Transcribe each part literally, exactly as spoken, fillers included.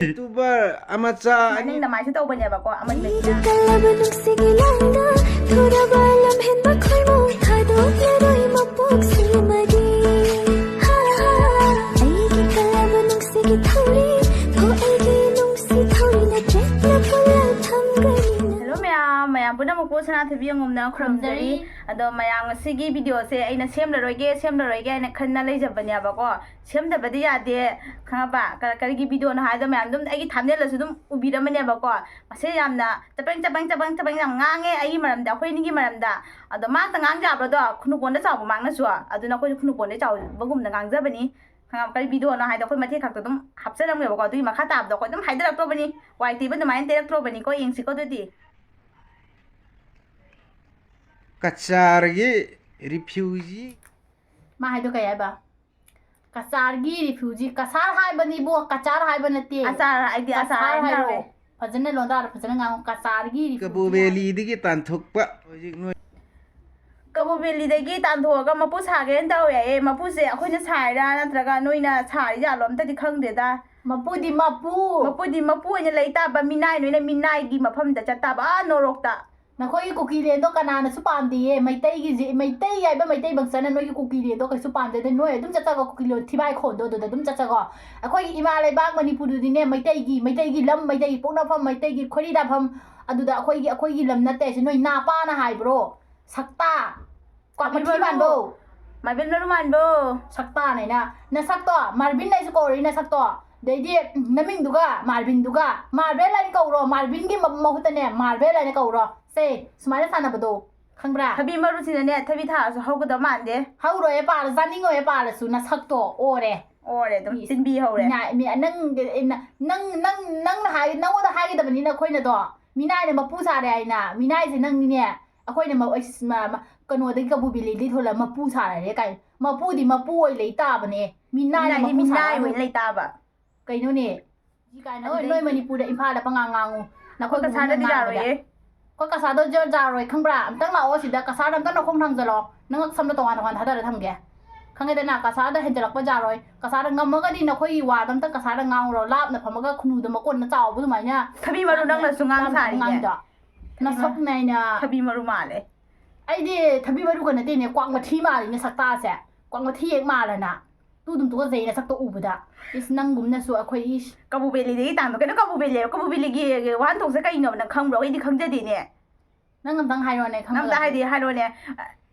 YouTuber ꯑꯃꯆꯥ ꯁꯨꯃꯥꯏꯅ ꯑꯅꯤ ꯅꯤꯡꯗꯝꯃꯥꯏꯁꯨ ꯇꯧꯕꯅꯦꯕꯀꯣ, ꯑꯃꯟꯕꯅꯤꯅ꯫ ꯑꯩꯒꯤ ꯀꯜꯂꯕ ꯅꯨꯡꯁꯤꯒꯤ ꯂꯥꯡꯗ ꯊꯨꯔꯕ ꯂꯝꯍꯦꯟꯕ ꯈꯣꯏꯃꯨ ꯊꯥꯗꯣꯛꯂꯔꯣꯏ ꯃꯄꯣꯛꯁꯤ ꯃꯔꯤ꯫ ꯍꯥ, ꯍꯥ, ꯑꯩꯒꯤ ꯀꯜꯂꯕ ꯅꯨꯡꯁꯤꯒꯤ ꯊꯧꯔꯤ, ꯍꯣ ꯑꯩꯒꯤ ꯅꯨꯡꯁꯤ ꯊꯧꯔꯤꯅ ꯆꯦꯠꯅ ꯄꯨꯜꯂ ꯊꯝꯒꯅꯤ꯫ Hello ꯃꯌꯥꯝ, ꯃꯌꯥꯝ ꯄꯨꯝꯅꯃꯛꯄꯨ ꯁꯅꯥꯊꯣꯏꯕꯤ ꯑꯉꯣꯝꯅ ꯈꯨꯔꯨꯝꯖꯔꯤ꯫ ꯈꯨꯔꯨꯝꯖꯔꯤ꯫ ꯑꯗꯣ ꯃꯌꯥꯝ ꯉꯁꯤꯒꯤ videoꯁꯦ ꯑꯩꯅ ꯁꯦꯝꯂꯔꯣꯏꯒꯦ, ꯁꯦꯝꯂꯔꯣꯏꯒꯦ ꯍꯥꯏꯅ ꯈꯟꯅ ꯂꯩꯖꯕꯅꯦꯕꯀꯣ꯫ ꯁꯦꯝꯗꯕꯗꯤ ꯌꯥꯗꯦ, ꯈꯪꯉꯕ? ꯀ-, ꯀꯔꯤꯒꯤ videoꯅꯣ ꯍꯥꯏꯗꯣ ꯃꯌꯥꯝ ꯑꯗꯨꯝ ꯑꯩꯒꯤ thumbnailꯗꯁꯨ ꯑꯗꯨꯝ ꯎꯕꯤꯔꯝꯃꯅꯦꯕꯀꯣ꯫ ꯃꯁꯤ ꯌꯥꯝꯅ ꯆꯄꯦꯡ, ꯆꯄꯦꯡ, ꯆꯄꯦꯡ, ꯆꯄꯦꯡ ꯌꯥꯝ ꯉꯥꯡꯉꯦ ꯑꯩꯒꯤ ꯃꯔꯝꯗ, ꯑꯩꯈꯣꯏ ꯑꯅꯤꯒꯤ ꯃꯔꯝꯗ꯫ ꯑꯗꯣ ꯃꯥꯇ ꯉꯥꯡ ꯌꯥꯕ꯭ꯔꯗꯣ? ꯈꯨꯅꯨ ꯀꯣꯟꯗ ꯆꯥꯎꯕ ꯃꯥꯡꯅꯁꯨ꯫ ꯑꯗꯨꯅ ꯑꯩꯈꯣꯏꯁꯨ ꯈꯨꯅꯨ ꯀꯣꯟꯗ ꯆꯥꯎꯕꯒꯨꯝꯅ ꯉꯥꯡꯖꯕꯅꯤ꯫ ꯈꯪꯉꯕ? ꯀꯔꯤ videoꯅꯣ ꯍꯥꯏꯗꯣ ꯑꯩꯈꯣꯏ ꯃꯇꯦꯛ ꯈꯛꯇ ꯑꯗꯨꯝ ꯍꯥꯞꯆꯔꯝꯒꯦꯕꯀꯣ꯫ ꯑꯗꯨꯒꯤ ꯃꯈꯥ ꯇꯥꯕꯗꯣ ꯑꯩꯈꯣꯏ ꯑꯗꯨꯝ ꯍꯥꯏꯗꯔꯛꯇ꯭ꯔꯣꯕꯅꯤ꯫ ꯋꯥꯏ ꯇꯩꯕ ꯑꯗꯨꯃꯥꯏꯅ ꯇꯩꯔꯛꯇ꯭ꯔꯣꯕꯅꯤꯀꯣ꯫ ꯌꯦꯡꯁꯤꯀꯣ ꯑꯗꯨꯗꯤ꯫ ꯀꯆꯥꯔꯒꯤ refugee꯫ ꯃꯥ ꯍꯥꯏꯗꯣ ꯀꯩ ꯍꯥꯏꯕ? ꯀꯆꯥꯔꯒꯤ refugee꯫ ꯀꯆꯥꯔ ꯍꯥꯏꯕꯅꯤꯕꯣ, ꯀꯆꯥꯔ ꯍꯥꯏꯕ ꯅꯠꯇꯦ꯫ ꯑꯆꯥꯔ ꯍꯥꯏꯗꯤ ꯑꯆꯥꯔ ꯀꯆꯥꯔ ꯍꯥꯏꯅ ꯍꯥꯏꯔꯣ꯫ ꯇꯧꯋꯦ꯫ ꯐꯖꯅ ꯂꯣꯟꯗꯥꯔ ꯐꯖꯅ ꯉꯥꯡꯉꯨ꯫ ꯀꯆꯥꯔꯒꯤ refugee ꯀꯕꯣ ꯍꯥꯏ꯫ ꯚꯦꯂꯤꯗꯒꯤ ꯇꯥꯟꯊꯣꯛꯄ ꯍꯧꯖꯤꯛ ꯅꯣꯏ꯫ ꯀꯕꯣ ꯚꯦꯂꯤꯗꯒꯤ ꯇꯥꯟꯊꯣꯛꯑꯒ ꯃꯄꯨ ꯁꯥꯒꯦꯅ ꯇꯧꯋꯦ꯫ ꯑꯦ, ꯃꯄꯨꯁꯦ ꯑꯩꯈꯣꯏꯅ ꯁꯥꯏꯔꯥ ꯅꯠꯇ꯭ꯔꯒ ꯅꯣꯏꯅ ꯁꯥꯔꯤꯖꯥꯠꯂꯣ? ꯑꯝꯇꯗꯤ ꯈꯪꯗꯦꯗ꯫ ꯃꯄꯨꯗꯤ ꯃꯄꯨ꯫ ꯃꯄꯨꯗꯤ ꯃꯄꯨ ꯑꯣꯏꯅ ꯂꯩ ꯇꯥꯕ, ꯃꯤꯅꯥꯏ ꯅꯣꯏꯅ ꯃꯤꯅꯥꯏꯒꯤ ꯃꯐꯝꯗ ꯆꯠ ꯇꯥꯕ, ꯑꯥ ꯅꯣꯔꯣꯛꯇ꯫ ꯅꯈꯣꯏꯒꯤ ꯀꯨꯀꯤꯂꯦꯟꯗꯣ ꯀꯅꯥꯅꯁꯨ ꯄꯥꯝꯗꯦꯌꯦ꯫ ꯃꯩꯇꯩꯒꯤꯁꯦ, ꯃꯩꯇꯩ ꯍꯥꯏꯕ ꯃꯩꯇꯩ ꯃꯛꯆꯅ ꯅꯣꯏꯒꯤ ꯀꯨꯀꯤꯂꯦꯟꯗꯣ ꯀꯩꯁꯨ ꯄꯥꯝꯗꯦ꯫ ꯑꯗꯨ ꯅꯣꯏ ꯑꯗꯨꯝ ꯆꯠꯆꯈꯣ, ꯀꯨꯀꯤꯂꯦꯟ ꯊꯤꯕꯥꯏ ꯈꯣꯟꯗꯣ ꯑꯗꯨꯗ ꯑꯗꯨꯝ ꯆꯠꯆꯈꯣ꯫ ꯑꯩꯈꯣꯏꯒꯤ ꯏꯃꯥ ꯂꯩꯕꯥꯛ ꯃꯅꯤꯄꯨꯔꯗꯨꯗꯤꯅꯦ, ꯃꯩꯇꯩꯒꯤ, ꯃꯩꯇꯩꯒꯤ ꯂꯝ, ꯃꯩꯇꯩꯒꯤ ꯄꯣꯛꯅꯐꯝ, ꯃꯩꯇꯩꯒꯤ ꯈꯣꯏꯔꯤ ꯗꯥꯐꯝ, ꯑꯗꯨꯗ ꯑꯩꯈꯣꯏꯒꯤ, ꯑꯩꯈꯣꯏꯒꯤ ꯂꯝ ꯅꯠꯇꯦ ꯍꯥꯏꯁꯦ ꯅꯣꯏ ꯅꯥꯄꯥꯅ ꯍꯥꯏꯕ꯭ꯔꯣ? ꯁꯛꯇꯥ! ꯀ꯭ꯋꯥꯊꯤ ꯃꯥꯏꯕꯦꯜ ꯃꯔꯨ꯫ ꯃꯥꯟꯕꯧ! ꯃꯥꯏꯕꯦꯜ ꯃꯔꯨ ꯃꯥꯟꯕꯧ! ꯁꯛꯇꯥꯅꯦꯅ꯫ ꯅꯁꯛꯇꯣ ꯃꯥꯔꯕꯤꯟ ꯍꯥꯏꯁꯨ ꯀꯧꯔꯤ ꯅꯁꯛꯇꯣ꯫ ꯑꯗꯩꯗꯤ ꯅꯃꯤꯡꯗꯨꯒ ꯃꯥꯔꯕꯤꯟꯗꯨꯒ ꯃꯥꯔꯕꯦꯜ ꯍꯥꯏꯅ ꯀꯧꯔꯣ, ꯃꯥꯔꯕꯤꯟꯒꯤ ꯃ-, ꯃꯍꯨꯠꯇꯅꯦ ꯃꯥꯔꯕꯦꯜ ꯍꯥꯏꯅ ꯀꯧꯔꯣ꯫ ꯁꯦ, ꯁꯨꯃꯥꯏꯅ ꯁꯥꯟꯅꯕꯗꯣ ꯈꯪꯕ꯭ꯔꯥ? ꯊꯕꯤ ꯃꯔꯨꯁꯤꯅꯅꯦ, ꯊꯕꯤ ꯊꯥꯔꯁꯨ ꯍꯧꯒꯗꯕ ꯃꯥꯟꯗꯦ꯫ ꯍꯧꯔꯣꯏꯌꯦ ꯄꯥꯜꯂ, ꯆꯥꯅꯤꯡꯉꯣꯏꯌꯦ ꯄꯥꯜꯂꯁꯨ, ꯅꯁꯛꯇꯣ ꯑꯣꯔꯦ꯫ ꯑꯣꯔꯦ ꯑꯗꯨꯝ, ꯏꯁ꯫ ꯆꯤꯟꯕꯤ ꯍꯧꯔꯦ꯫ ꯅ-, ꯃꯤ-, ꯅꯪ, ꯅ-, ꯅꯪ, ꯅꯪ, ꯅꯪꯅ ꯍꯥꯏ-, ꯅꯪꯉꯣꯟꯗ ꯍꯥꯏꯒꯗꯕꯅꯤꯅ ꯑꯩꯈꯣꯏꯅꯗꯣ꯫ ꯃꯤꯅꯥꯏꯅ ꯃꯄꯨ ꯁꯥꯔꯦ ꯍꯥꯏꯅ꯫ ꯃꯤꯅꯥꯏꯁꯦ ꯅꯪꯅꯤꯅꯦ꯫ ꯑꯩꯈꯣꯏꯅ ꯃ-, ꯑꯩꯁ-, ꯃ-, ꯃ-, ꯀꯩꯅꯣꯗꯒꯤ ꯀꯕꯨ ꯕꯤꯂꯤꯗꯒꯤ ꯊꯣꯛꯂꯛꯑ ꯃꯄꯨ ꯁꯥꯔꯦ ꯀꯥꯏ꯫ ꯃꯄꯨꯗꯤ ꯃꯄꯨ ꯑꯣꯏ ꯂꯩ ꯇꯥꯕꯅꯦ꯫ ꯃꯤꯅꯥꯏꯅ ꯃꯤꯅꯥꯏꯗꯤ ꯃꯄꯨ ꯃꯤꯅꯥꯏ ꯁꯥꯔꯒ ꯑꯣꯏ ꯂꯩ ꯇꯥꯕ꯫ ꯀꯩꯅꯣꯅꯦ? ꯍꯧꯖꯤꯛ ꯀꯥꯏꯅ ꯑꯗꯨꯗꯩ ꯅꯣꯏ ꯃꯅꯤꯄꯨꯔꯗ ꯏꯝꯐꯥꯜꯗ ꯄꯉꯥꯡ ꯉꯥꯡꯉꯨ꯫ ꯅꯈꯣꯏ ꯀꯁꯥꯔꯗꯗꯤ ꯉꯥꯡꯕꯗ꯫ ꯌꯥꯔꯣꯏꯌꯦ꯫ ꯑꯩꯈꯣꯏ ꯀꯁꯥꯔꯗꯣ ꯖꯔ ꯖꯥꯔꯣꯏ ꯈꯪꯕ꯭ꯔꯥ? ꯑꯝꯇꯪ ꯂꯥꯛꯑꯣ ꯁꯤꯗ, ꯀꯁꯥꯔꯗ ꯑꯝꯇꯪ ꯅꯈꯣꯡ ꯊꯥꯡꯖꯜꯂꯣ꯫ ꯅꯪ ꯁꯝꯗꯣ ꯇꯣꯉꯥꯟ ꯇꯣꯉꯥꯟ ꯊꯥꯗꯔ ꯊꯝꯒꯦ꯫ ꯈꯪꯉꯦꯗꯅ, ꯀꯁꯥꯔꯗ ꯍꯦꯟꯖꯜꯂꯛꯄ ꯌꯥꯔꯣꯏ꯫ ꯀꯁꯥꯔꯗ ꯉꯝꯃꯒꯗꯤ ꯅꯈꯣꯏꯒꯤ ꯋꯥꯗ ꯑꯝꯇ ꯀꯁꯥꯔꯗ ꯉꯥꯡꯉꯨꯔꯣ, ꯂꯥꯞꯅ ꯐꯝꯃꯒ ꯈꯨꯅꯨꯗ ꯃꯀꯣꯟꯅ ꯆꯥꯎꯕ ꯑꯗꯨꯃꯥꯏꯅ ꯊꯕꯤ ꯃꯔꯨ ꯅꯪꯅꯁꯨ ꯉꯥꯡ ꯂꯥꯞꯅ ꯁꯥꯔꯤꯅꯦ꯫ ꯉꯥꯡꯉꯤꯗꯣ꯫ ꯊꯕꯤ ꯃꯔꯨ꯫ ꯅꯁꯛ ꯅꯥꯏꯅ꯫ ꯊꯕꯤ ꯃꯔꯨ ꯃꯥꯜꯂꯦ꯫ ꯑꯩꯗꯤ ꯊꯕꯤ ꯃꯔꯨꯒ ꯅꯠꯇꯦꯅꯦ, ꯀ꯭ꯋꯥꯛ ꯃꯊꯤ ꯃꯥꯜꯂꯤꯅꯦ ꯁꯛꯇꯥꯁꯦ꯫ ꯀ꯭ꯋꯥꯛ ꯃꯊꯤ ꯍꯦꯛ ꯃꯥꯜꯂꯅ꯫ ꯇꯨ ꯑꯗꯨꯝ ꯇꯨꯀꯠꯆꯩ ꯅꯁꯛꯇꯣ ꯎꯕꯗ꯫ ꯏꯁ, ꯅꯪꯒꯨꯝꯅꯁꯨ ꯑꯩꯈꯣꯏ, ꯏꯁ꯫ ꯀꯕꯨ ꯕꯦꯂꯤꯗꯒꯤ ꯇꯥꯡꯕ ꯀꯩꯅꯣ? ꯀꯕꯨ ꯕꯦꯂꯤ, ꯀꯕꯨ ꯕꯦꯂꯤꯒꯤ ꯋꯥꯍꯟꯊꯣꯛꯁꯦ ꯀꯩꯅꯣ? ꯅꯪ ꯈꯪꯕ꯭ꯔꯣ? ꯑꯩꯗꯤ ꯈꯪꯖꯗꯦꯅꯦ꯫ ꯅꯪ ꯑꯝꯇꯪ ꯍꯥꯏꯔꯣꯅꯦ, ꯅꯪ ꯑꯝꯇ ꯈꯪꯕꯗ꯫ ꯍꯥꯏꯗꯤ ꯍꯥꯏꯔꯣꯅꯦ꯫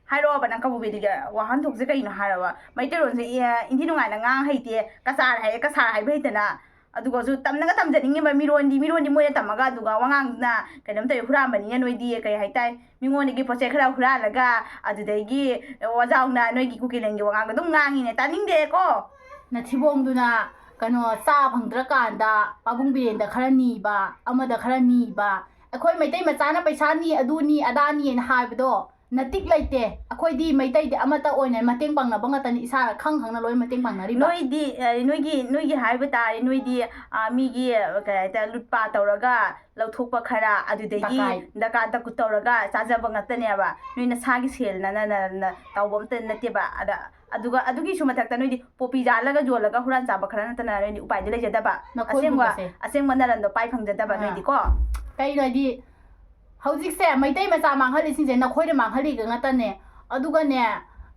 ꯍꯥꯏꯔꯛꯑꯣꯕ, ꯅꯪ ꯀꯕꯨ ꯕꯦꯂꯤꯒꯤ ꯋꯥꯍꯟꯊꯣꯛꯁꯦ ꯀꯩꯅꯣ ꯍꯥꯏꯔꯕ? ꯃꯩꯇꯩꯂꯣꯟꯁꯦ, ꯑꯦ, ꯏꯟꯊꯤ ꯅꯨꯡꯉꯥꯏꯅ ꯉꯥꯡ ꯍꯩꯇꯦ, ꯀꯆꯥꯔ ꯍꯥꯏꯌꯦ, ꯀꯁꯥꯔ ꯍꯥꯏꯕ ꯍꯩꯇꯅ꯫ ꯑꯗꯨꯒꯁꯨ ꯇꯝꯅꯒ ꯇꯝꯖꯅꯤꯡꯉꯤꯕ ꯃꯤꯔꯣꯟꯗꯤ, ꯃꯤꯔꯣꯟꯗꯤ ꯃꯣꯏꯅ ꯇꯝꯃꯒ, ꯑꯗꯨꯒ ꯋꯥꯉꯥꯡꯗꯨꯅ ꯀꯩꯅꯣꯝ ꯇꯧꯋꯤ, ꯍꯨꯔꯥꯟꯕꯅꯤꯅ ꯅꯣꯏꯗꯤ, ꯀꯩ ꯍꯥꯏꯇꯥꯏ, ꯃꯤꯉꯣꯟꯗꯒꯤ ꯄꯣꯠ ꯆꯩ ꯈꯔ ꯍꯨꯔꯥꯜꯂꯒ, ꯑꯗꯨꯗꯒꯤ ꯋꯥꯖꯥꯎꯅ ꯅꯣꯏꯒꯤ ꯀꯨꯀꯤꯂꯦꯟꯒꯤ ꯋꯥꯉꯥꯡꯗꯣ ꯑꯗꯨꯝ ꯉꯥꯡꯉꯤꯅꯦ, ꯇꯥꯅꯤꯡꯗꯦꯀꯣ꯫ ꯅꯊꯤꯕꯣꯡꯗꯨꯅ ꯀꯩꯅꯣ ꯆꯥ ꯐꯪꯗ꯭ꯔꯀꯥꯟꯗ ꯄꯥꯕꯨꯡ ꯕꯤꯔꯦꯟꯗ ꯈꯔ ꯅꯤꯕ, ꯑꯃꯗ ꯈꯔ ꯅꯤꯕ, ꯑꯩꯈꯣꯏ ꯃꯩꯇꯩ ꯃꯆꯥꯅ ꯄꯩꯁꯥꯅꯤ, ꯑꯗꯨꯅꯤ, ꯑꯗꯥꯅꯤꯅ ꯍꯥꯏꯕꯗꯣ ꯅꯇꯤꯛ ꯂꯩꯇꯦ꯫ ꯑꯩꯈꯣꯏꯗꯤ ꯃꯩꯇꯩꯗꯤ ꯑꯃꯠꯇ ꯑꯣꯏꯅ ꯃꯇꯦꯡ ꯄꯥꯡꯅꯕ ꯉꯥꯛꯇꯅꯤ, ꯏꯁꯥꯅ ꯈꯪ ꯈꯪꯅ ꯂꯣꯏ ꯃꯇꯦꯡ ꯄꯥꯡꯅꯔꯤꯕ꯫ ꯅꯣꯏꯗꯤ, ꯑ, ꯅꯣꯏꯒꯤ, ꯅꯣꯏꯒꯤ ꯍꯥꯏꯕ ꯇꯥꯔꯦ, ꯅꯣꯏꯗꯤ, ꯑ, ꯃꯤꯒꯤ, ꯑ, ꯀꯩ ꯍꯥꯏꯇꯥꯔꯦ, ꯂꯨꯠꯄꯥ ꯇꯧꯔꯒ ꯂꯧꯊꯣꯛꯄ ꯈꯔ, ꯑꯗꯨꯗꯒꯤ ꯗꯀꯥꯏ꯫ ꯗꯀꯥ ꯗꯀꯨ ꯇꯧꯔꯒ ꯆꯥꯖꯕ ꯉꯥꯛꯇꯅꯦꯕ꯫ ꯅꯣꯏ ꯅꯁꯥꯒꯤ ꯁꯦꯜꯅ, ꯅ, ꯅ, ꯅ ꯇꯧꯕ ꯑꯝꯇ ꯅꯠꯇꯦꯕ꯫ ꯑꯗ, ꯑꯗꯨꯒ ꯑꯗꯨꯒꯤꯁꯨ ꯃꯊꯛꯇ ꯅꯣꯏꯗꯤ ꯄꯣꯄꯤ ꯌꯥꯜꯂꯒ ꯌꯣꯜꯂꯒ ꯍꯨꯔꯥꯟ ꯆꯥꯕ ꯈꯔ ꯅꯠꯇꯅ ꯅꯣꯏꯗꯤ ꯎꯄꯥꯏꯗꯤ ꯂꯩꯖꯗꯕ꯫ ꯑꯁꯦꯡꯕ, ꯅꯈꯣꯏꯒꯨꯝꯕꯁꯦ꯫ ꯑꯁꯦꯡꯕ ꯅꯔꯟꯗꯣ ꯄꯥꯏ ꯐꯪꯖꯗꯕ ꯑꯥ꯫ ꯅꯣꯏꯗꯤꯀꯣ꯫ ꯀꯩꯅꯣ ꯍꯥꯏꯗꯤ, ꯍꯧꯖꯤꯛꯁꯦ ꯃꯩꯇꯩ ꯃꯆꯥ ꯃꯥꯡꯍꯜꯂꯤꯁꯤꯡꯁꯦ ꯅꯈꯣꯏꯅ ꯃꯥꯡꯍꯜꯂꯤꯒ ꯉꯥꯛꯇꯅꯦ꯫ ꯑꯗꯨꯒꯅꯦ,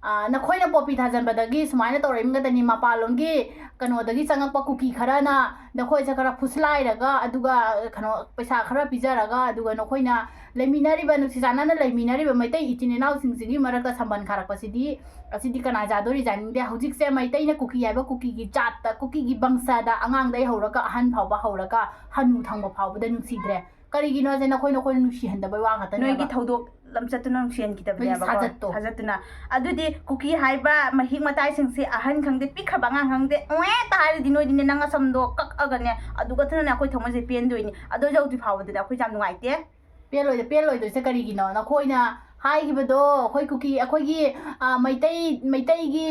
ꯑ, ꯅꯈꯣꯏꯅ ꯄꯣꯄꯤ ꯊꯥꯖꯟꯕꯗꯒꯤ ꯁꯨꯃꯥꯏꯅ ꯇꯧꯔꯛꯏ ꯉꯥꯛꯇꯅꯤ꯫ ꯃꯄꯥꯟꯂꯣꯝꯒꯤ ꯀꯩꯅꯣꯗꯒꯤ ꯆꯪꯉꯛꯄ ꯀꯨꯀꯤ ꯈꯔꯅ ꯅꯈꯣꯏꯁꯦ ꯈꯔ ꯐꯨꯁꯂꯥꯏꯔꯒ, ꯑꯗꯨꯒ, ꯀꯩꯅꯣ, ꯄꯩꯁꯥ ꯈꯔ ꯄꯤꯖꯔꯒ, ꯑꯗꯨꯒ ꯅꯈꯣꯏꯅ ꯂꯩꯃꯤꯟꯅꯔꯤꯕ, ꯅꯨꯡꯁꯤ ꯆꯥꯟꯅꯅ ꯂꯩꯃꯤꯟꯅꯔꯤꯕ ꯃꯩꯇꯩ ꯏꯆꯤꯟ ꯏꯅꯥꯎꯁꯤꯡꯁꯤꯒꯤ ꯃꯔꯛꯇ ꯁꯝꯕꯟ ꯈꯥꯔꯛꯄꯁꯤꯗꯤ, ꯑꯁꯤꯗꯤ ꯀꯅꯥ ꯌꯥꯗꯣꯔꯤ ꯌꯥꯅꯤꯡꯗꯦ꯫ ꯍꯧꯖꯤꯛꯁꯦ ꯃꯩꯇꯩꯅ ꯀꯨꯀꯤ ꯍꯥꯏꯕ ꯀꯨꯀꯤꯒꯤ ꯖꯥꯠꯇ, ꯀꯨꯀꯤꯒꯤ ꯕꯪꯁꯗ ꯑꯉꯥꯡꯗꯩ ꯍꯧꯔꯒ ꯑꯍꯟ ꯐꯥꯎꯕ ꯍꯧꯔꯒ ꯍꯅꯨ ꯊꯪꯕ ꯐꯥꯎꯕꯗ ꯅꯨꯡꯁꯤꯗ꯭ꯔꯦ꯫ ꯀꯔꯤꯒꯤꯅꯣ ꯍꯥꯏꯁꯦ ꯅꯈꯣꯏ, ꯅꯈꯣꯏꯅ ꯅꯨꯡꯁꯤꯍꯟꯗꯕꯩ ꯋꯥ ꯉꯥꯛꯇꯅꯦꯕ꯫ ꯅꯣꯏꯒꯤ ꯊꯧꯗꯣꯛ ꯂꯝꯆꯠꯇꯨꯅ ꯅꯨꯡꯁꯤꯍꯟꯈꯤꯗꯕꯅꯦꯕꯀꯣ꯫ ꯅꯣꯏꯒꯤ ꯁꯥꯖꯠꯇꯣ꯫ ꯁꯥꯖꯠꯇꯨꯅ꯫ ꯑꯗꯨꯗꯤ ꯀꯨꯀꯤ ꯍꯥꯏꯕ ꯃꯍꯤꯛ ꯃꯇꯥꯏꯁꯤꯡꯁꯦ ꯑꯍꯟ ꯈꯪꯗꯦ, ꯄꯤꯛꯈ꯭ꯔꯕ ꯑꯉꯥꯡ ꯈꯪꯗꯦ, "ꯑꯣꯏ" ꯇꯥ ꯍꯥꯏꯔꯗꯤ ꯅꯣꯏꯗꯤꯅꯦ ꯅꯪ ꯑꯁꯝꯗꯣ ꯀꯛꯑꯒꯅꯦ, ꯑꯗꯨ ꯈꯛꯇꯅꯅꯦ ꯑꯩꯈꯣꯏ ꯊꯃꯣꯏꯁꯦ ꯄꯦꯟꯗꯣꯏꯅꯤ꯫ ꯑꯗꯨ ꯍꯧꯖꯤꯛ ꯐꯥꯎꯕꯗꯅꯦ ꯑꯩꯈꯣꯏꯁꯦ ꯌꯥꯝ ꯅꯨꯡꯉꯥꯏꯇꯦ꯫ ꯄꯦꯜꯂꯣꯏꯗ-, ꯄꯦꯜꯂꯣꯏꯗꯣꯏꯁꯦ ꯀꯔꯤꯒꯤꯅꯣ? ꯅꯈꯣꯏꯅ ꯍꯥꯏꯈꯤꯕꯗꯣ, ꯑꯩꯈꯣꯏ ꯀꯨꯀꯤ, ꯑꯩꯈꯣꯏꯒꯤ, ꯑ, ꯃꯩꯇꯩ, ꯃꯩꯇꯩꯒꯤ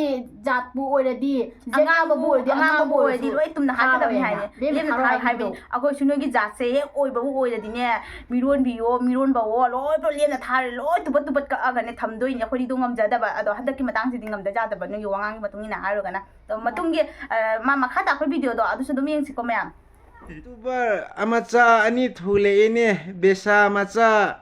ꯖꯥꯠꯄꯨ ꯑꯣꯏꯔꯗꯤ, ꯖꯦꯠ ꯑꯉꯥꯡꯕꯨ, ꯌꯥꯝꯕꯕꯨ ꯑꯣꯏꯔꯗꯤ, ꯑꯉꯥꯡꯕꯨ ꯑꯉꯥꯡꯕꯕꯨ ꯑꯣꯏꯔꯗꯤ ꯑꯣꯏꯔꯁꯨ ꯂꯣꯏ ꯇꯨꯝꯅ ꯍꯥꯠꯀꯗꯕꯅꯤ ꯊꯥꯔꯣꯏꯅ꯫ ꯍꯥꯏꯅꯦ꯫ ꯂꯦꯝꯅ ꯂꯦꯝꯅ ꯊꯥꯔꯣꯏ ꯊꯥꯔꯣꯏ ꯍꯥꯏꯕꯗꯣ꯫ ꯍꯥꯏꯕꯅꯤ꯫ ꯑꯩꯈꯣꯏꯁꯨ ꯅꯣꯏꯒꯤ ꯖꯥꯠꯁꯦ ꯍꯦꯛ ꯑꯣꯏꯕꯕꯨ ꯑꯣꯏꯔꯗꯤꯅꯦ, ꯃꯤꯔꯣꯟꯕꯤꯌꯣ, ꯃꯤꯔꯣꯟꯕꯋꯣ, ꯂꯣꯏ ꯄꯨꯂꯞ ꯂꯦꯝꯅ ꯊꯥꯔꯦ, ꯂꯣꯏ ꯇꯨꯕꯠ ꯇꯨꯕꯠ ꯀꯛꯑꯒꯅꯦ ꯊꯝꯗꯣꯏꯅꯦ꯫ ꯑꯩꯈꯣꯏꯗꯤ ꯑꯗꯨ ꯉꯝꯖꯗꯕ꯫ ꯑꯗꯣ ꯍꯟꯗꯛꯀꯤ ꯃꯇꯥꯡꯁꯤꯗꯤ ꯉꯝꯗ ꯌꯥꯗꯕ, ꯅꯣꯏꯒꯤ ꯋꯥꯉꯥꯡꯒꯤ ꯃꯇꯨꯡ ꯏꯟꯅ ꯍꯥꯏꯔꯨꯔꯒꯅ꯫ ꯑꯗꯣ ꯃꯇꯨꯡꯒꯤ, ꯑ, ꯃꯥ ꯃꯈꯥ ꯇꯥꯛꯄ ꯚꯤꯗꯤꯑꯣꯗꯣ ꯑꯗꯨꯁꯨ ꯑꯗꯨꯝ ꯌꯦꯡꯁꯤꯀꯣ ꯃꯌꯥꯝ꯫ YouTuber ꯃꯆꯥ ꯑꯅꯤ ꯊꯣꯛꯂꯛꯑꯦꯅꯦ, ꯕꯦꯁꯥ ꯃꯆꯥ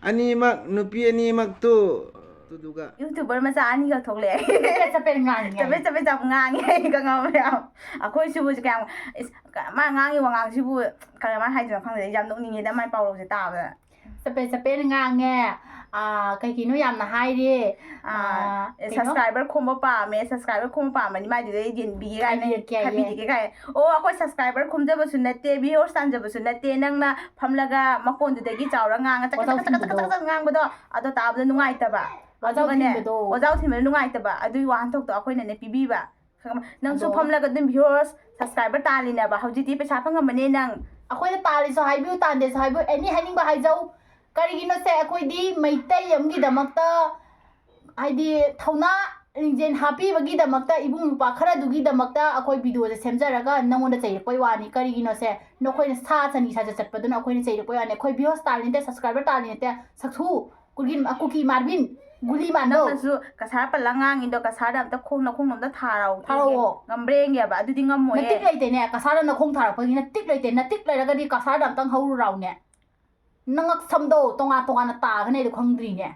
ꯑꯅꯤꯃꯛ, ꯅꯨꯄꯤ ꯑꯅꯤꯃꯛꯇꯨ꯫ ꯑꯗꯨꯗꯨꯒ YouTuber ꯃꯆꯥ ꯑꯅꯤꯒ ꯊꯣꯛꯂꯛꯑꯦ꯫ ꯆꯄꯦꯠ ꯆꯄꯦꯠ ꯉꯥꯡꯉꯦ꯫ ꯆꯄꯦꯠ ꯆꯄꯦꯠ ꯌꯥꯝ ꯉꯥꯡꯉꯦ, ꯑꯩ ꯈꯪꯉꯕ ꯃꯌꯥꯝ꯫ ꯑꯩꯈꯣꯏꯁꯤꯕꯨ ꯀꯌꯥꯝ, ꯏꯁ, ꯀ-, ꯃꯥ ꯉꯥꯡꯉꯤ ꯋꯥꯉꯥꯡꯁꯤꯕꯨ ꯀꯃꯥꯏꯅ ꯍꯥꯏꯗꯣꯏꯅꯣ ꯈꯪꯗꯦ, ꯑꯩ ꯌꯥꯝ ꯅꯣꯛꯅꯤꯡꯉꯦꯗ ꯃꯥꯏ ꯄꯥꯎꯔꯧꯁꯦ ꯇꯥꯕꯗ꯫ ꯆꯄꯦꯠ ꯆꯄꯦꯠ ꯉꯥꯡꯉꯦ꯫ ꯑꯥ, ꯀꯩ ꯀꯩꯅꯣ ꯌꯥꯝꯅ ꯍꯥꯏꯔꯦ꯫ ꯑꯥ, ꯑꯥ, ꯑꯦ, ꯀꯩꯅꯣ? Subscriber ꯈꯣꯝꯕ ꯄꯥꯝꯃꯦ, subscriber ꯈꯣꯝꯕ ꯄꯥꯝꯃꯗꯤ ꯃꯥꯏꯗꯨꯗ ꯑꯩ ꯌꯦꯟꯕꯤꯒꯦ ꯀꯥꯏꯅ, ꯈꯥꯏꯕꯤꯔꯛꯀꯦ ꯍꯥꯏꯌꯦ꯫ ꯈꯥꯏꯕꯤꯔꯛꯀꯦ ꯀꯥꯏ꯫ ꯑꯣ, ꯑꯩꯈꯣꯏ subscriber ꯈꯣꯝꯖꯕꯁꯨ ꯅꯠꯇꯦ, viewers ꯇꯥꯟꯖꯕꯁꯨ ꯅꯠꯇꯦ, ꯅꯪꯅ ꯐꯝꯂꯒ ꯃꯈꯣꯟꯗꯨꯗꯒꯤ ꯆꯥꯎꯔ ꯉꯥꯡꯉ ꯆꯀꯠ ꯋꯥꯖꯥꯎ ꯆꯀꯠ ꯆꯀꯠ ꯆꯀꯠ ꯊꯤꯟꯕꯗꯣ꯫ ꯆꯀꯠ ꯉꯥꯡꯕꯗꯣ, ꯑꯗꯣ ꯇꯥꯕꯗ ꯅꯨꯡꯉꯥꯏꯇꯕ꯫ ꯋꯥꯖꯥꯎ ꯑꯗꯨꯒꯅꯦ, ꯊꯤꯟꯕꯗꯣ꯫ ꯋꯥꯖꯥꯎ ꯊꯤꯟꯕꯗ ꯅꯨꯡꯉꯥꯏꯇꯕ, ꯑꯗꯨꯒꯤ ꯋꯥꯍꯟꯊꯣꯛꯇꯣ ꯑꯩꯈꯣꯏꯅꯅꯦ ꯄꯤꯕꯤꯕ꯫ ꯈꯪꯉꯕ? ꯅꯪꯁꯨ ꯑꯗꯣ ꯐꯝꯂꯒ ꯑꯗꯨꯝ viewers, subscriber ꯇꯥꯜꯂꯤꯅꯦꯕ, ꯍꯧꯖꯤꯛꯇꯤ ꯄꯩꯁꯥ ꯐꯪꯉꯝꯃꯅꯦ ꯅꯪ꯫ ꯑꯩꯈꯣꯏꯅ ꯇꯥꯜꯂꯤꯁꯨ ꯍꯥꯏꯕꯤꯌꯨ, ꯇꯥꯟꯗꯦꯁꯨ ꯍꯥꯏꯕꯤꯌꯨ, any ꯍꯥꯏꯅꯤꯡꯕ ꯍꯥꯏꯖꯧ꯫ ꯀꯔꯤꯒꯤꯅꯣꯁꯦ, ꯑꯩꯈꯣꯏꯗꯤ ꯃꯩꯇꯩ ꯑꯃꯒꯤꯗꯃꯛꯇ, ꯍꯥꯏꯗꯤ, ꯊꯧꯅꯥ ꯂꯤꯡꯖꯦꯜ ꯍꯥꯞꯄꯤꯕꯒꯤꯗꯃꯛꯇ ꯏꯕꯨꯡ ꯅꯨꯄꯥ ꯈꯔꯗꯨꯒꯤꯗꯃꯛꯇ ꯑꯩꯈꯣꯏ ꯚꯤꯗꯤꯑꯣꯁꯦ ꯁꯦꯝꯖꯔꯒ ꯅꯪꯉꯣꯟꯗ ꯆꯩꯔꯛꯄꯩ ꯋꯥꯅꯤ꯫ ꯀꯔꯤꯒꯤꯅꯣꯁꯦ, ꯅꯈꯣꯏꯅ ꯁꯥ ꯁꯟꯒꯤ ꯁꯥꯖꯠ ꯆꯠꯄꯗꯨꯅ ꯑꯩꯈꯣꯏꯅ ꯆꯩꯔꯛꯄꯩ ꯋꯥꯅꯤ꯫ ꯑꯩꯈꯣꯏ viewers ꯇꯥꯜꯂꯤ ꯅꯠꯇꯦ, subscriber ꯇꯥꯜꯂꯤ ꯅꯠꯇꯦ, ꯁꯛꯊꯨ꯫ ꯀꯨꯀꯤ, ꯀꯨꯀꯤ ꯃꯥꯔꯕꯤꯟ, ꯒꯨꯂꯤ ꯃꯥꯟꯗꯧ꯫ ꯅꯪꯅꯁꯨ ꯀꯁꯥꯔ ꯄꯜꯂ ꯉꯥꯡꯉꯤꯗꯣ, ꯀꯁꯥꯔꯗ ꯑꯝꯇ ꯈꯣꯡ ꯅꯈꯣꯡꯗꯣ ꯑꯝꯇ ꯊꯥꯔꯛꯑꯣ꯫ ꯊꯥꯔꯛꯑꯣ꯫ ꯉꯝꯕ꯭ꯔꯥ ꯌꯦꯡꯒꯦꯕ, ꯑꯗꯨꯗꯤ ꯉꯝꯃꯣꯏꯌꯦ꯫ ꯅꯇꯤꯛ ꯂꯩꯇꯦꯅꯦ, ꯀꯁꯥꯔꯗ ꯅꯈꯣꯡ ꯊꯥꯔꯛꯄꯒꯤ ꯅꯇꯤꯛ ꯂꯩꯇꯦ꯫ ꯅꯇꯤꯛ ꯂꯩꯔꯒꯗꯤ ꯀꯁꯥꯔꯗ ꯑꯝꯇꯪ ꯍꯧꯔꯨꯔꯥꯎꯅꯦ꯫ ꯅꯉꯛ ꯁꯝꯗꯣ ꯇꯣꯉꯥꯟ ꯇꯣꯉꯥꯟꯅ ꯇꯥꯒꯅꯦ ꯑꯗꯣ ꯈꯪꯗ꯭ꯔꯤꯅꯦ꯫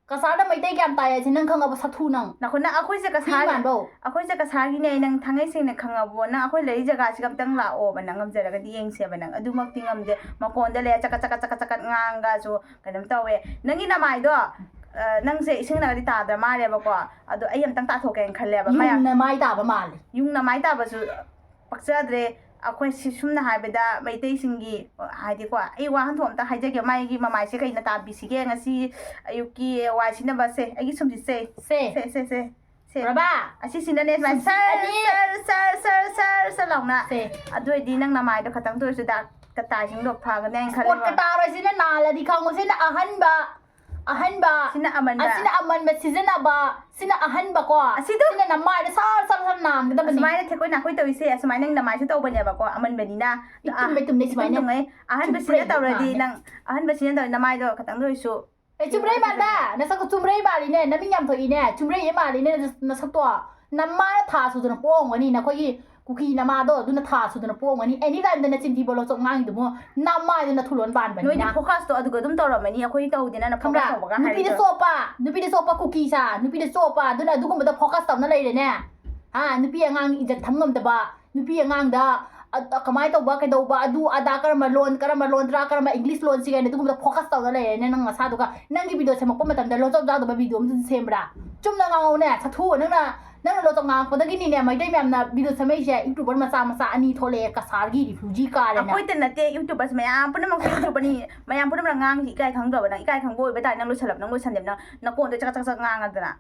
ꯀꯁꯥꯔꯗ ꯃꯩꯇꯩ ꯀꯌꯥꯝ ꯇꯥꯏ ꯍꯥꯏꯁꯦ ꯅꯪ ꯈꯪꯉꯕ, ꯁꯛꯊꯨ ꯅꯪ? ꯅꯈꯣꯏꯅ ꯑꯩꯈꯣꯏꯁꯦ ꯊꯤ ꯀꯁꯥꯔ-, ꯃꯥꯟꯕꯧ꯫ ꯑꯩꯈꯣꯏꯁꯦ ꯀꯁꯥꯔꯒꯤꯅꯦ, ꯅꯪ ꯊꯥꯡꯉꯩ ꯁꯦꯡꯅ ꯈꯪꯉꯕꯣ? ꯅꯪ ꯑꯩꯈꯣꯏ ꯂꯩꯔꯤ ꯖꯒꯥꯁꯤꯒ ꯑꯝꯇꯪ ꯂꯥꯛꯑꯣꯕ, ꯅꯪ ꯉꯝꯖꯔꯒꯗꯤ ꯌꯦꯡꯁꯦꯕ꯫ ꯅꯪ ꯑꯗꯨꯃꯛꯇꯤ ꯉꯝꯗꯦ, ꯃꯀꯣꯟꯗ ꯂꯩꯔ ꯆꯀꯠ ꯆꯀꯠ ꯆꯀꯠ ꯆꯀꯠ ꯉꯥꯡꯒꯁꯨ ꯀꯩꯅꯣꯝ ꯇꯧꯋꯦ꯫ ꯅꯪꯒꯤ ꯅꯃꯥꯏꯗꯣ, ꯑ, ꯅꯪꯁꯦ ꯏꯁꯤꯡꯅꯒꯗꯤ ꯇꯥꯗ꯭ꯔ ꯃꯥꯜꯂꯦꯕꯀꯣ, ꯑꯗꯣ ꯑꯩ ꯑꯝꯇꯪ ꯇꯥꯊꯣꯛꯀꯦꯅ ꯈꯜꯂꯦꯕ꯫ ꯃꯌꯥꯝ ꯌꯨꯡꯅ ꯃꯥꯏ ꯇꯥꯕ ꯃꯥꯜꯂꯦ꯫ ꯌꯨꯡꯅ ꯃꯥꯏ ꯇꯥꯕꯁꯨ ꯄꯛꯆꯗ꯭ꯔꯦ꯫ ꯑꯩꯈꯣꯏ ꯁꯤ ꯁꯝꯅ ꯍꯥꯏꯔꯕꯗ ꯃꯩꯇꯩꯁꯤꯡꯒꯤ, ꯍꯥꯏꯗꯤꯀꯣ, ꯑꯩ ꯋꯥꯍꯟꯊꯣꯛ ꯑꯝꯇ ꯍꯥꯏꯖꯒꯦ, ꯃꯥꯒꯤ ꯃꯃꯥꯏꯁꯦ ꯀꯩꯅ ꯇꯥꯕꯤꯁꯤꯒꯦ ꯉꯁꯤ ꯑꯌꯨꯛꯀꯤ ꯋꯥꯏ ꯁꯤꯠꯅꯕꯁꯦ? ꯑꯩꯒꯤ ꯁꯨꯝꯁꯤꯠꯁꯦ꯫ ꯁꯦ꯫ ꯁꯦ, ꯁꯦ, ꯁꯦ, ꯁꯦ꯫ ꯔꯕꯥ꯫ ꯑꯁꯤꯁꯤꯅꯅꯦ ꯁꯨꯃꯥꯏꯅ ꯁꯨꯝꯁꯤꯠ ꯁꯔ, ꯑꯅꯤ꯫ Sir, sir, sir, sir, sir ꯂꯥꯎꯅ꯫ ꯁꯦ꯫ ꯑꯗꯨ ꯑꯣꯏꯗꯤ ꯅꯪ ꯅꯃꯥꯏꯗꯣ ꯈꯇꯪꯗ ꯑꯣꯏꯔꯁꯨ ꯗꯥꯛ ꯀꯇꯥꯏꯁꯤꯡꯗꯣ ꯐꯒꯅꯤ ꯍꯥꯏꯅ ꯈꯜꯂꯦꯕ꯫ ꯏꯁꯄꯣꯠꯀ ꯇꯥꯔꯣꯏ, ꯁꯤꯅ ꯅꯥꯜꯂꯗꯤ ꯈꯪꯉꯨ, ꯁꯤꯅ ꯑꯍꯟꯕ ꯑꯍꯟꯕ, ꯁꯤꯅ ꯑꯃꯟꯕ꯫ ꯑꯁꯤꯅ ꯑꯃꯟꯕ ꯁꯤꯖꯤꯟꯅꯕ, ꯁꯤꯅ ꯑꯍꯟꯕꯀꯣ꯫ ꯑꯁꯤꯗꯣ꯫ ꯁꯤꯅ ꯅꯃꯥꯏꯗ ꯁꯥꯔ ꯁꯥꯔ ꯁꯥꯔ ꯅꯥꯟꯒꯗꯕꯅꯤ꯫ ꯑꯁꯨꯃꯥꯏꯅ ꯊꯦꯛꯀꯣꯏ ꯅꯥꯀꯣꯏ ꯇꯧꯔꯤꯁꯦ, ꯑꯁꯨꯃꯥꯏꯅ ꯅꯪ ꯅꯃꯥꯏꯁꯨ ꯇꯧꯕꯅꯦꯕꯀꯣ, ꯑꯃꯟꯕꯅꯤꯅ꯫ ꯏꯇꯨꯝ ꯏꯇꯨꯝꯅ ꯁꯨꯃꯥꯏꯅ ꯏꯇꯨꯝ ꯇꯧꯉꯩ꯫ ꯑꯍꯟꯕꯁꯤꯅ ꯆꯨꯝꯕ꯭ꯔꯩ ꯇꯧꯔꯗꯤ ꯃꯥꯜꯂꯦ꯫ ꯅꯪ, ꯑꯍꯟꯕꯁꯤꯅ ꯇꯧꯔꯗꯤ ꯅꯃꯥꯏꯗꯣ ꯈꯇꯪꯗ ꯑꯣꯏꯔꯁꯨ ꯑꯦ, ꯆꯨꯝꯕ꯭ꯔꯩ ꯃꯥꯟꯕ! ꯅꯁꯛꯇꯣ ꯆꯨꯝꯕ꯭ꯔꯩ ꯃꯥꯜꯂꯤꯅꯦ, ꯅꯃꯤꯡ ꯌꯥꯝ ꯊꯣꯛꯏꯅꯦ, ꯆꯨꯝꯕ꯭ꯔꯩ ꯃꯥꯜꯂꯤꯅꯦ ꯅꯁꯛꯇꯣ꯫ ꯅꯃꯥꯅ ꯊꯥ ꯁꯨꯗꯅ ꯄꯣꯛꯑꯝꯒꯅꯤ, ꯅꯈꯣꯏꯒꯤ ꯀꯨꯀꯤ ꯅꯃꯥꯗꯣ, ꯑꯗꯨꯅ ꯊꯥ ꯁꯨꯗꯅ ꯄꯣꯛꯑꯝꯒꯅꯤ꯫ Any time ꯗ ꯅꯆꯤꯟ ꯊꯤꯕ ꯂꯣꯆꯣꯞ ꯉꯥꯡꯉꯤꯗꯨꯕꯨ, ꯅꯃꯥꯏꯗꯣ ꯅꯊꯨꯂꯣꯟ ꯄꯥꯟꯕꯅꯤꯅ꯫ ꯅꯣꯏꯗꯤ focus ꯇꯣ ꯑꯗꯨꯒ ꯑꯗꯨꯝ ꯇꯧꯔꯝꯃꯅꯤ, ꯑꯩꯈꯣꯏꯗꯤ ꯇꯧꯗꯦꯅ, ꯅ focus ꯈꯪꯕ꯭ꯔꯥ? ꯇꯧꯕꯒ ꯅꯨꯄꯤꯗ ꯍꯥꯏꯔꯛꯇ꯭ꯔꯣ? ꯆꯣꯞꯄ, ꯅꯨꯄꯤꯗ ꯆꯣꯞꯄ ꯀꯨꯀꯤ ꯁꯥ, ꯅꯨꯄꯤꯗ ꯆꯣꯞꯄ, ꯑꯗꯨꯅ ꯑꯗꯨꯒꯨꯝꯕꯗ focus ꯇꯧꯅ ꯂꯩꯔꯦꯅꯦ꯫ ꯍꯥ, ꯅꯨꯄꯤ ꯑꯉꯥꯡ ꯏꯖꯠ ꯊꯝ ꯉꯝꯗꯕ, ꯅꯨꯄꯤ ꯑꯉꯥꯡꯗ, ꯑ, ꯑ, ꯀꯃꯥꯏꯅ ꯇꯧꯕ, ꯀꯩꯗꯧꯕ, ꯑꯗꯨ ꯑꯗꯥ, ꯀꯔꯝꯕ ꯂꯣꯟ, ꯀꯔꯝꯕ ꯂꯣꯟꯗ꯭ꯔꯥ, ꯀꯔꯝꯕ English ꯂꯣꯟ ꯁꯤꯒꯥꯏꯅ ꯑꯗꯨꯒꯨꯝꯕꯗ focus ꯇꯧꯔ ꯂꯩꯔꯦꯅꯦ ꯅꯪ ꯅꯁꯥꯗꯨꯒ꯫ ꯅꯪꯒꯤ video ꯁꯦꯝꯃꯛꯄ ꯃꯇꯝꯗ ꯂꯣꯟꯆꯧ ꯆꯥꯗꯕ video ꯑꯃ ꯁꯦꯝꯕ꯭ꯔꯥ? ꯆꯨꯝꯅ ꯉꯥꯡꯉꯧꯅꯦ, ꯁꯥꯊꯨ, ꯅꯪꯅ, ꯅꯪꯅ ꯂꯣꯟꯆꯧ ꯉꯥꯡꯉꯛꯄꯗꯒꯤꯅꯤꯅꯦ ꯃꯩꯇꯩ ꯃꯌꯥꯝꯅ video ꯁꯦꯝꯃꯛꯏꯁꯦ, YouTuber ꯃꯆꯥ ꯃꯆꯥ ꯑꯅꯤ ꯊꯣꯛꯂꯛꯑꯦ, ꯀꯁꯥꯔꯒꯤ refugee ꯀꯥꯔꯦꯅ꯫ ꯑꯩꯈꯣꯏꯇ ꯅꯠꯇꯦ, YouTubers ꯃꯌꯥꯝ ꯄꯨꯝꯅꯃꯛꯁꯦ YouTuber ꯅꯤ, ꯃꯌꯥꯝ ꯄꯨꯝꯅꯃꯛꯅ ꯉꯥꯡꯉꯤꯁꯤ ꯏꯀꯥꯏ ꯈꯪꯗ꯭ꯔꯕ ꯅꯪ? ꯏꯀꯥꯏ ꯈꯪꯕ ꯑꯣꯏꯕ ꯇꯥꯔꯗꯤ ꯅꯪ ꯂꯣꯏꯁꯜꯂꯞ, ꯅꯪ ꯂꯣꯏꯁꯟꯗꯦꯕ, ꯅꯪ ꯅꯀꯣꯟꯗꯣ ꯆꯀ ꯆꯀ ꯆꯀ ꯉꯥꯡꯉꯗꯅ꯫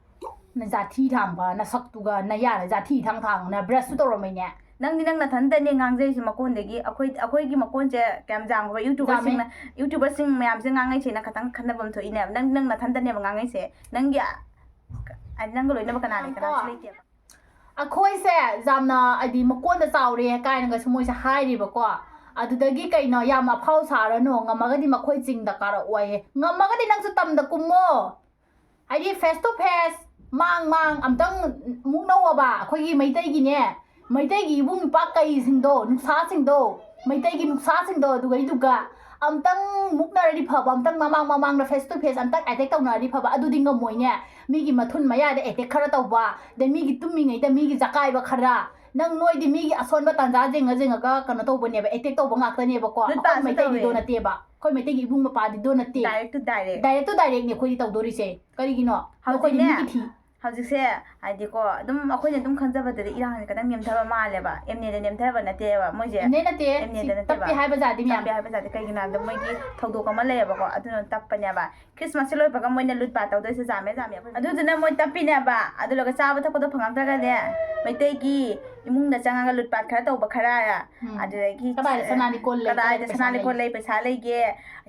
ꯅꯖꯥꯊꯤ ꯊꯥꯡꯕ ꯅꯁꯛꯇꯨꯒ ꯅꯌꯥꯅ ꯖꯥꯊꯤ ꯊꯥꯡ ꯊꯥꯡꯅ brush ꯁꯨ ꯇꯧꯔꯝꯃꯣꯏꯅꯦ꯫ ꯅꯪꯗꯤ ꯅꯪ ꯅꯊꯟꯇꯅꯦ ꯉꯥꯡꯖꯩꯁꯦ ꯃꯀꯣꯟꯗꯒꯤ꯫ ꯑꯩꯈꯣꯏ, ꯑꯩꯈꯣꯏꯒꯤ ꯃꯀꯣꯟꯁꯦ ꯀꯌꯥꯝ ꯌꯥꯝꯈ꯭ꯔꯕ? YouTuber ꯁꯤꯡꯅ, ꯌꯥꯝꯃꯦ꯫ YouTuber ꯁꯤꯡ ꯃꯌꯥꯝꯁꯦ ꯉꯥꯡꯉꯩꯁꯦ ꯅꯪ ꯈꯇꯪ ꯈꯟꯅꯕ ꯑꯃ ꯊꯣꯛꯏꯅꯦꯕ꯫ ꯅꯪ, ꯅꯪ ꯅꯊꯟꯇꯅꯦꯕ ꯉꯥꯡꯉꯩꯁꯦ꯫ ꯅꯪꯒꯤ, ꯑ, ꯅꯪꯒ ꯂꯣꯏꯅꯕ ꯀꯅꯥ ꯂꯩ? ꯀꯅꯥꯁꯨ ꯉꯥꯏꯈꯣ꯫ ꯂꯩꯇꯦꯕ꯫ ꯑꯩꯈꯣꯏꯁꯦ ꯌꯥꯝꯅ, ꯍꯥꯏꯗꯤ, ꯃꯀꯣꯟꯗ ꯆꯥꯎꯔꯦ ꯀꯥꯏꯅꯒꯁꯨ ꯃꯣꯏꯁꯦ ꯍꯥꯏꯔꯤꯕꯀꯣ꯫ ꯑꯗꯨꯗꯒꯤ ꯀꯩꯅꯣ, ꯌꯥꯝ ꯑꯐꯥꯎ ꯁꯥꯔꯅꯨ, ꯉꯝꯃꯒꯗꯤ ꯃꯈꯣꯏ ꯆꯤꯡꯗ ꯀꯥꯔꯛꯑꯣꯌꯦ꯫ ꯉꯝꯃꯒꯗꯤ ꯅꯪꯁꯨ ꯇꯝꯗ ꯀꯨꯝꯃꯣ꯫ ꯍꯥꯏꯗꯤ face to face, ꯃꯥꯡ ꯃꯥꯡ ꯑꯝꯇꯪ ꯃꯨꯛꯅꯧꯑꯕ, ꯑꯩꯈꯣꯏꯒꯤ ꯃꯩꯇꯩꯒꯤꯅꯦ, ꯃꯩꯇꯩꯒꯤ ꯏꯕꯨꯡ ꯏꯄ꯭ꯋꯥ ꯀꯩꯁꯤꯡꯗꯣ, ꯅꯨꯡꯁꯥꯁꯤꯡꯗꯣ, ꯃꯩꯇꯩꯒꯤ ꯅꯨꯡꯁꯥꯁꯤꯡꯗꯣ, ꯑꯗꯨꯒꯩꯗꯨꯒ ꯑꯝꯇꯪ ꯃꯨꯛꯅꯔꯗꯤ ꯐꯕ, ꯑꯝꯇꯪ ꯃꯃꯥꯡ ꯃꯃꯥꯡꯗ face to face ꯑꯝꯇꯪ attack ꯇꯧꯅꯔꯗꯤ ꯐꯕ꯫ ꯑꯗꯨꯗꯤ ꯉꯝꯃꯣꯏꯅꯦ꯫ ꯃꯤꯒꯤ ꯃꯊꯨꯟ ꯃꯌꯥꯗ attack ꯈꯔ ꯇꯧꯕ, ꯑꯗꯩ ꯃꯤꯒꯤ ꯇꯨꯝꯃꯤꯉꯩꯗ ꯃꯤꯒꯤ ꯆꯀꯥꯏꯕ ꯈꯔ, ꯅꯪ ꯅꯣꯏꯗꯤ ꯃꯤꯒꯤ ꯑꯁꯣꯟꯕ ꯇꯥꯟꯖꯥ ꯌꯦꯡꯉ ꯌꯦꯡꯉꯒ ꯀꯩꯅꯣ ꯇꯧꯕꯅꯦꯕ, attack ꯇꯧꯕ ꯉꯥꯛꯇꯅꯦꯕꯀꯣ꯫ ꯂꯨꯠ ꯑꯩꯈꯣꯏ ꯄꯥꯠꯁꯨ ꯃꯩꯇꯩꯗꯤ ꯇꯧꯋꯦ꯫ ꯑꯗꯣ ꯅꯠꯇꯦꯕ, ꯑꯩꯈꯣꯏ ꯃꯩꯇꯩꯒꯤ ꯏꯕꯨꯡ ꯃꯄꯥꯗꯤ ꯑꯗꯣ ꯅꯠꯇꯦ꯫ Direct to direct꯫ Direct to direct ꯅꯦ ꯑꯩꯈꯣꯏꯗꯤ ꯇꯧꯗꯣꯔꯤꯁꯦ꯫ ꯀꯔꯤꯒꯤꯅꯣ? ꯑꯩꯈꯣꯏꯗꯤ ꯍꯧꯖꯤꯛꯅꯦ, ꯃꯤꯒꯤ ꯊꯤ꯫ ꯍꯧꯖꯤꯛꯁꯦ, ꯍꯥꯏꯗꯤꯀꯣ, ꯑꯗꯨꯝ ꯑꯩꯈꯣꯏꯅ ꯑꯗꯨꯝ ꯈꯟꯖꯕꯗꯗꯤ ꯏꯔꯥꯡꯁꯦ ꯈꯤꯇꯪ ꯅꯦꯝꯊꯕ ꯃꯥꯜꯂꯦꯕ꯫ ꯑꯦꯝ ꯑꯦꯜ ꯑꯦꯗ ꯅꯦꯝꯊꯕ ꯅꯠꯇꯦꯕ ꯃꯣꯏꯁꯦ꯫ ꯑꯦꯝ ꯑꯦꯜ ꯑꯦ ꯅꯠꯇꯦ, ꯑꯦꯝ ꯑꯦꯜ ꯑꯦꯗ ꯁꯤ ꯅꯠꯇꯦꯕ꯫ ꯇꯞꯄꯦ ꯍꯥꯏꯕ ꯖꯥꯠꯗꯤ ꯃꯌꯥꯝ꯫ ꯇꯞꯄꯦ ꯍꯥꯏꯕ ꯖꯥꯠꯗꯤ ꯀꯩꯒꯤꯅꯣ ꯍꯥꯏꯕꯗ ꯃꯣꯏꯒꯤ ꯊꯧꯗꯣꯛ ꯑꯃ ꯂꯩꯌꯦꯕꯀꯣ, ꯑꯗꯨꯅ ꯇꯞꯄꯅꯦꯕ꯫ Christmas ꯁꯦ ꯂꯣꯏꯕꯒ ꯃꯣꯏꯅ ꯂꯨꯠ ꯄꯥꯠ ꯇꯧꯗꯣꯏꯁꯦ ꯖꯥꯝꯃꯦ ꯖꯥꯝꯃꯦ ꯑꯩꯈꯣꯏ꯫ ꯑꯗꯨꯗꯨꯅ ꯃꯣꯏ ꯇꯞꯄꯤꯅꯦꯕ꯫ ꯑꯗꯨ ꯂꯣꯏꯔꯒ ꯆꯥꯕ ꯊꯛꯄꯗꯣ ꯐꯪꯉꯛꯇ꯭ꯔꯒꯅꯦ, ꯃꯩꯇꯩꯒꯤ ꯏꯃꯨꯡꯗ ꯆꯪꯉꯒ ꯂꯨꯠꯄꯥꯠ ꯈꯔ ꯇꯧꯕ ꯈꯔ, ꯎꯝ꯫ ꯑꯗꯨꯗꯒꯤ ꯀꯗꯥꯏꯗ ꯁꯅꯥ ꯂꯤꯛꯀꯣꯟ ꯂꯩ, ꯀꯗꯥꯏꯗ ꯀꯗꯥꯏꯗ ꯁꯅꯥ ꯄꯩꯁꯥ ꯂꯤꯛꯀꯣꯟ ꯂꯩ? ꯂꯩ, ꯄꯩꯁꯥ ꯂꯩꯒꯦ,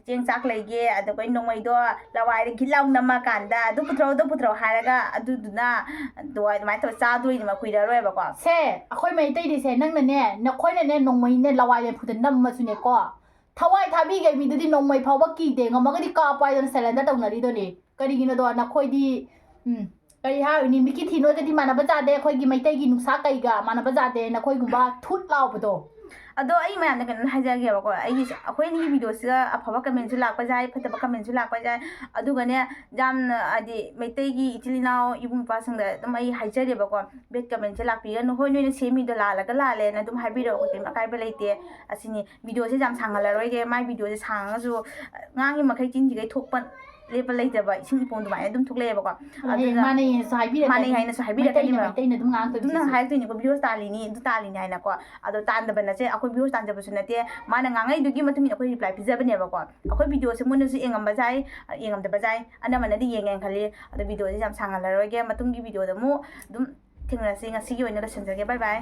ꯆꯦꯡ ꯆꯥꯛ ꯂꯩꯒꯦ, ꯑꯗꯨꯒ ꯅꯣꯡꯃꯩꯗꯣ ꯂꯋꯥꯏꯗ ꯒꯤꯠ ꯂꯥꯎ ꯅꯝꯃꯀꯥꯟꯗ "ꯑꯗꯨ ꯄꯨꯊꯣꯔꯛꯑꯣ, ꯑꯗꯨ ꯄꯨꯊꯣꯔꯛꯑꯣ" ꯍꯥꯏꯔꯒ ꯑꯗꯨꯗꯨꯅ ꯑꯗꯨ ꯑꯗꯨꯃꯥꯏꯅ ꯇꯧꯔ ꯆꯥꯗꯣꯏꯅꯦꯕ, ꯀꯨꯏꯔꯔꯣꯏꯕꯀꯣ꯫ ꯁꯦ, ꯑꯩꯈꯣꯏ ꯃꯩꯇꯩꯗꯤꯁꯦ, ꯅꯪꯅꯅꯦ, ꯅꯈꯣꯏꯅꯅꯦ, ꯅꯣꯡꯃꯩꯅꯦ ꯂꯋꯥꯏ ꯂꯦꯝꯐꯨꯗ ꯅꯝꯃꯁꯨꯅꯦꯀꯣ, ꯊꯋꯥꯏ ꯊꯥꯕꯤꯒꯦ ꯃꯤꯗꯨꯗꯤ ꯅꯣꯡꯃꯩ ꯐꯥꯎꯕ ꯀꯤꯗꯦ, ꯉꯝꯃꯒꯗꯤ ꯀꯥꯞꯄꯣ ꯍꯥꯏꯗꯅ surrender ꯇꯧꯅꯔꯤꯗꯨꯅꯤ꯫ ꯀꯔꯤꯒꯤꯅꯣꯗꯣ ꯅꯈꯣꯏꯗꯤ, ꯎꯝ, ꯀꯔꯤ ꯍꯥꯏꯔꯨꯅꯤ, ꯃꯤꯀꯤ ꯊꯤ ꯅꯣꯏꯒꯗꯤ ꯃꯥꯟꯅꯕ ꯖꯥꯗꯦ, ꯑꯩꯈꯣꯏꯒꯤ ꯃꯩꯇꯩꯒꯤ ꯅꯨꯡꯁꯥ ꯀꯩꯒ ꯃꯥꯟꯅꯕ ꯖꯥꯗꯦ, ꯅꯈꯣꯏꯒꯨꯝꯕ ꯊꯨꯠ ꯂꯥꯎꯕꯗꯣ꯫ ꯑꯗꯣ ꯑꯩ ꯃꯌꯥꯝꯗ ꯀꯩꯅꯣꯝ ꯍꯥꯏꯖꯒꯦꯕꯀꯣ, ꯑꯩꯒꯤ, ꯑꯩꯈꯣꯏ ꯑꯅꯤꯒꯤ videoꯁꯤꯒ ꯑꯐꯕ commentꯁꯨ ꯂꯥꯛꯄ ꯌꯥꯏ, ꯐꯠꯇꯕ commentꯁꯨ ꯂꯥꯛꯄ ꯌꯥꯏ, ꯑꯗꯨꯒꯅꯦ, ꯌꯥꯝꯅ ꯍꯥꯏꯗꯤ ꯃꯩꯇꯩꯒꯤ ꯏꯆꯤꯜ ꯏꯅꯥꯎ ꯏꯕꯨꯡ ꯏꯄ꯭ꯋꯥꯁꯤꯡꯗ ꯑꯗꯨꯝ ꯑꯩ ꯍꯥꯏꯖꯔꯦꯕꯀꯣ, bad commentꯁꯦ ꯂꯥꯛꯄꯤꯒꯅꯨ꯫ ꯍꯣꯏ, ꯅꯣꯏꯅ ꯁꯦꯝꯃꯤꯗꯣ ꯂꯥꯜꯂꯒ ꯂꯥꯜꯂꯦꯅ ꯑꯗꯨꯝ ꯍꯥꯏꯕꯤꯔꯛꯑꯣ, ꯀꯩꯝ ꯑꯀꯥꯏꯕ ꯂꯩꯇꯦ꯫ ꯑꯁꯤꯅꯤ, videoꯁꯦ ꯌꯥꯝ ꯁꯥꯡꯍꯜꯂꯔꯣꯏꯒꯦ, ꯃꯥꯏ videoꯁꯦ ꯁꯥꯡꯉꯒꯁꯨ ꯉꯥꯡꯉꯤ ꯃꯈꯩ ꯆꯤꯟꯁꯤꯈꯩ ꯊꯣꯛꯄ ꯂꯦꯞꯄ ꯂꯩꯇꯕ, ꯏꯁꯤꯡ ꯏꯄꯣꯝ ꯑꯗꯨꯃꯥꯏꯅ ꯑꯗꯨꯝ ꯊꯣꯛꯂꯛꯑꯦꯕꯀꯣ꯫ ꯑꯗꯨꯅ ꯃꯥꯟꯅꯩ ꯍꯥꯏꯅꯁꯨ ꯍꯥꯏꯕꯤꯔꯛꯀꯅꯤ, ꯃꯥꯟꯅꯩ ꯍꯥꯏꯅꯁꯨ ꯍꯥꯏꯕꯤꯔꯛꯀꯅꯤ ꯃꯩꯇꯩꯅ, ꯃꯌꯥꯝ꯫ ꯃꯩꯇꯩꯅ ꯑꯗꯨꯝ ꯉꯥꯡꯉꯛꯇꯣꯏꯅꯤ ꯑꯗꯨꯝ ꯅꯪ ꯁꯤꯁꯦ꯫ ꯍꯥꯏꯔꯛꯇꯣꯏꯅꯤꯀꯣ, "Views ꯇꯥꯜꯂꯤꯅꯤ, ꯑꯗꯨ ꯇꯥꯜꯂꯤꯅꯤ" ꯍꯥꯏꯅꯀꯣ꯫ ꯑꯗꯣ ꯇꯥꯟꯗꯕ ꯅꯠꯇꯦ, ꯑꯩꯈꯣꯏ views ꯇꯥꯟꯖꯕꯁꯨ ꯅꯠꯇꯦ, ꯃꯥꯅ ꯉꯥꯡꯉꯛꯏꯗꯨꯒꯤ ꯃꯇꯨꯡ ꯏꯟꯅ ꯑꯩꯈꯣꯏ reply ꯄꯤꯖꯕꯅꯦꯕꯀꯣ꯫ ꯑꯩꯈꯣꯏ videoꯁꯦ ꯃꯣꯏꯅꯁꯨ ꯌꯦꯡꯉꯝꯕ ꯌꯥꯏ, ꯌꯦꯡꯉꯝꯗꯕ ꯌꯥꯏ, ꯑꯅꯝꯕꯅꯗꯤ ꯌꯦꯡꯉꯦꯅ ꯈꯜꯂꯤ꯫ ꯑꯗꯣ videoꯁꯦ ꯌꯥꯝ ꯁꯥꯡꯍꯜꯂꯔꯣꯏꯒꯦ, ꯃꯇꯨꯡꯒꯤ videoꯗ ꯑꯃꯨꯛ ꯑꯗꯨꯝ ꯊꯦꯡꯅꯔꯁꯤ꯫ ꯉꯁꯤꯒꯤ ꯑꯣꯏꯅ ꯂꯣꯏꯁꯤꯟꯖꯔꯒꯦ, bye bye꯫